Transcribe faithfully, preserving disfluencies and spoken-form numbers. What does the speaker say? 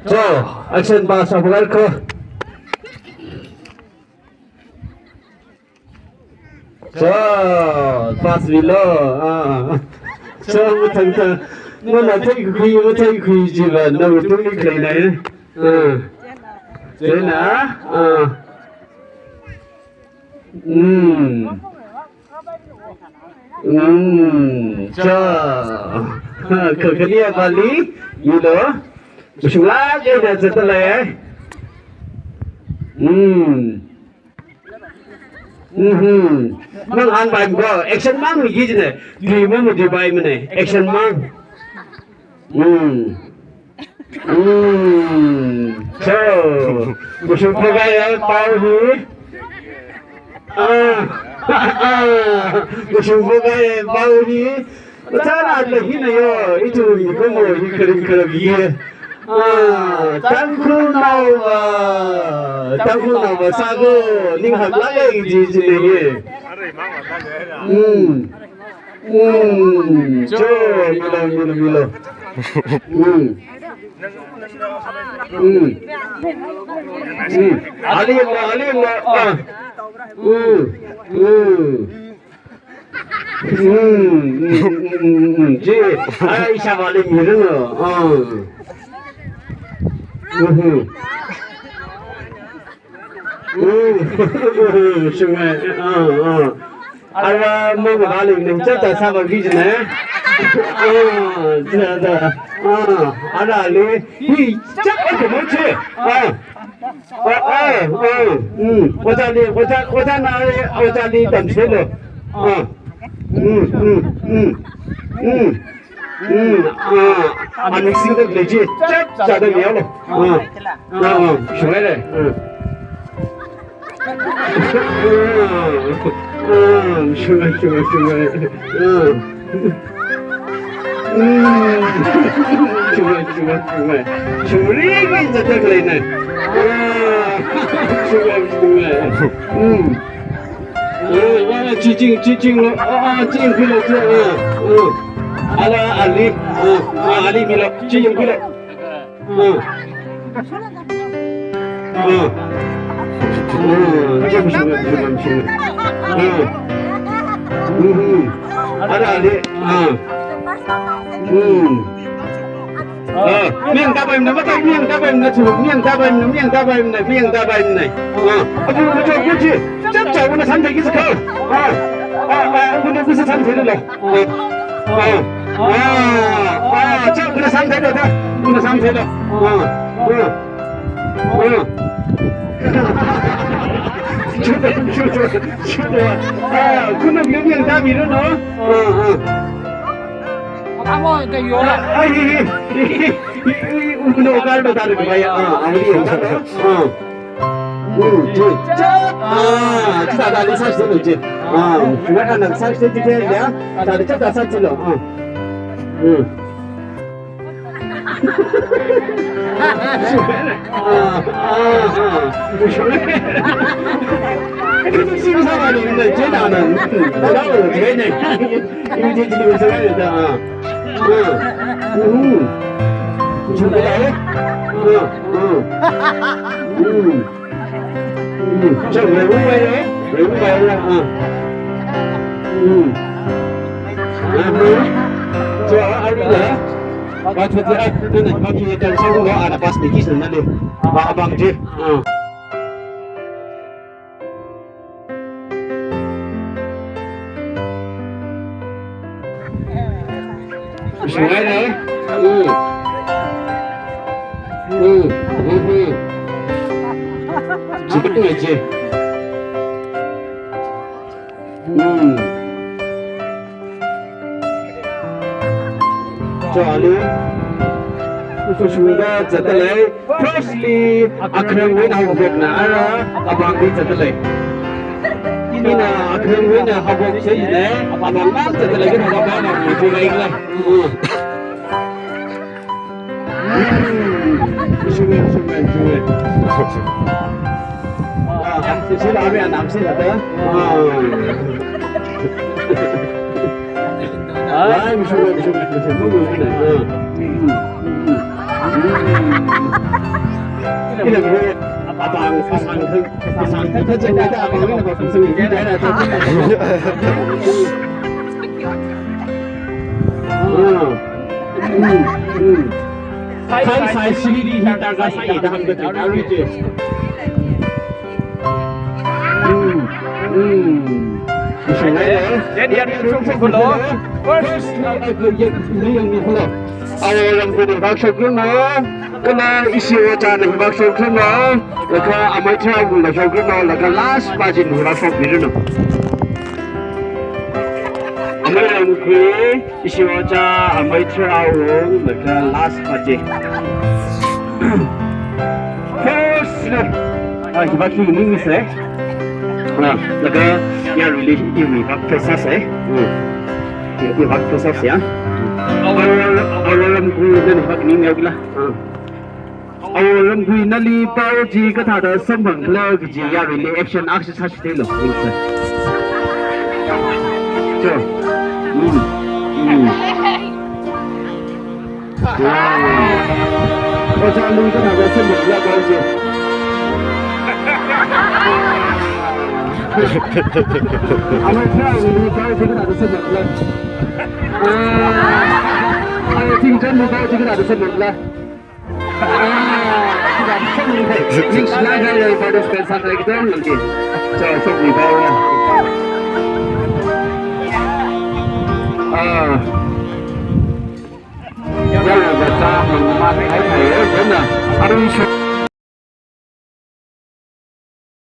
So, action pass of Galko. So, pass below. Ah. So, mathang thang. Nana theikhui, matheikhui jiva, nawui tungli khalei nai. Ah. Chieina, ah. Hmm. Hmm. Cha. Kakhalia bali, milo. Shula ke da zatalai. Hmm. Mhm. Mang han bai ko, action mang mi kijine. Dui mo mo dui bai mane. Action mang. Hmm. Hmm. So, kusum pogai pao hi. Ah. Kusum pogai pao hi. Machana le hina yo, itu ni komo hi karim karim ye. Ah, Tangkhul naowa, Tangkhul naowa sago, ning hak lage ji ji ne ye. Hmm. Hmm. Cho, milo, milo, milo. Hmm. Hmm. Hmm. Ali mo, ali mo. Ah. Hmm. Hmm. Hmm, hmm, hmm, hmm, hmm. Ji, ai, shabali mirung lo. Ah. Mhm. Hmm. Shungai. Ah, ah. Ara mo bali ning cha cha saba kijine. Ah, cha cha. Ah, ara le. Hi, cha ka mo che. Ah. Ah, ah, ah, mm. Ojali, oja, ojana, ojali tamselo. Ah. Mm, mm, mm. Mm. Mm. Ah, ah, mixing da leji. Cha, cha da yalo. Ah. Ah, ah, shungai le. Ah. Ah, shungai, shungai, shungai. Ah. Mm. Chunga, chunga, chunga. Chungri ngai zatak lei nai. Ah. Chunga, chunga. Mm. Ah, ah, chiching, chiching lo. Ah, ah, ching kulo, ching, ah, ah. Ala, ali. Ah, ah, ali milo. Chiching kulo. Ah. Ah. Ah. Chim, chim, chim, chim. Ah. Mhm. Ara, ali. Ah. Hmm. Ah. Miang tabai na, matai miang tabai na, chu. Miang tabai na, miang tabai na, miang tabai na. Ah. Abu, abu, abu, chi. Chap, chap, na san thei ki sa kha. Ah. Ah, ah, abu, abu, sa san thei lo. Ah, ah, ah, chap, kuna san thei lo, ta. Kuna san thei lo. Ah, ah, ah. Chuta, chuta, chuta. Ah, kuna miang miang ta mi lo no. Ah, ah. Kamu ke yo la. Ai, ai, ai, ai, ai, kuna okar lo ta ri ba ya. Ah, ai, ai, ah. Hmm, ji, ji. Ah, ji, ta, ta, ta, sa, sa, ji. Ah, shungai ta, na, sa, sa, ji, ji, ya. Ta, ta, ta, sa, sa, lo. Ah. Hmm. Ah, ah, ah. Shungai. Ji, sa, ba, ni, na, ji, ta, na. Ta, ta, lo, ji, ne. Ji, ji, ji, shungai, ta, ah. Ah. Hmm. Shungai, eh? Ah, ah. Hmm. Hmm. Chang, rei wu bai rei, rei wu bai rei, ah. Hmm. Ah, hmm. So, ah, ah, ah. Ba, chot, ah, nana, ba, ki, tan, sang, lo, ana, pass, ni, ki, sen, na, de. Ba, abang, je. Ah. Shungai na? Hmm. Hmm. Hmm, hmm. Jibat ngai je. Hmm. Chali. Usu shunga zatalei. Firstly, akhrang wui eina haophokna ara, abang wui zatalei. Ina akhrang wui eina haophok sāi ne, abang mang zatalei, kha abang mang wui zatalei. Mm. Mm. Shunga, shunga, shunga. Sila abi anam sila ta. Ah. Ai, musu, musu, musu, musu, musu, musu. Ina ko, abang, abang, abang, abang, abang, abang, abang. Ah. Hmm, hmm. Sai, sai, siriri hi darkar sai da hāngda darkar ri je. Hmm, hmm. Ishe ngai le. Yan, yan, yan, yan, yan, yan. First, yan, yan, yan, yan, yan. Awo Ramguili vak shokluno. Kala ishi ojāna vak shokluno. Laga amei Tharao la shokluno. Laga last pa china vak shokluno. Amei Ramguili. Ishi ojā, amei Tharao, laga last pa chi. First, ah, hi vak hi ning se. Ah, laga yaruili, hi vak process e. Hmm. Hi vak process ya. Awo, awo Ramguili hi vak ning ya gila. Ah. Awo Ramguili nali pao chi kathāda samphangkhala kaji yaruili action action sāshitilo. Cho. Mm. Mm. Wow. Ojāli kathāda samphangkhala pao chi. Awo Tharao li pao chi kathāda samphangkhala. Ah. Awo Thingchon li pao chi kathāda samphangkhala.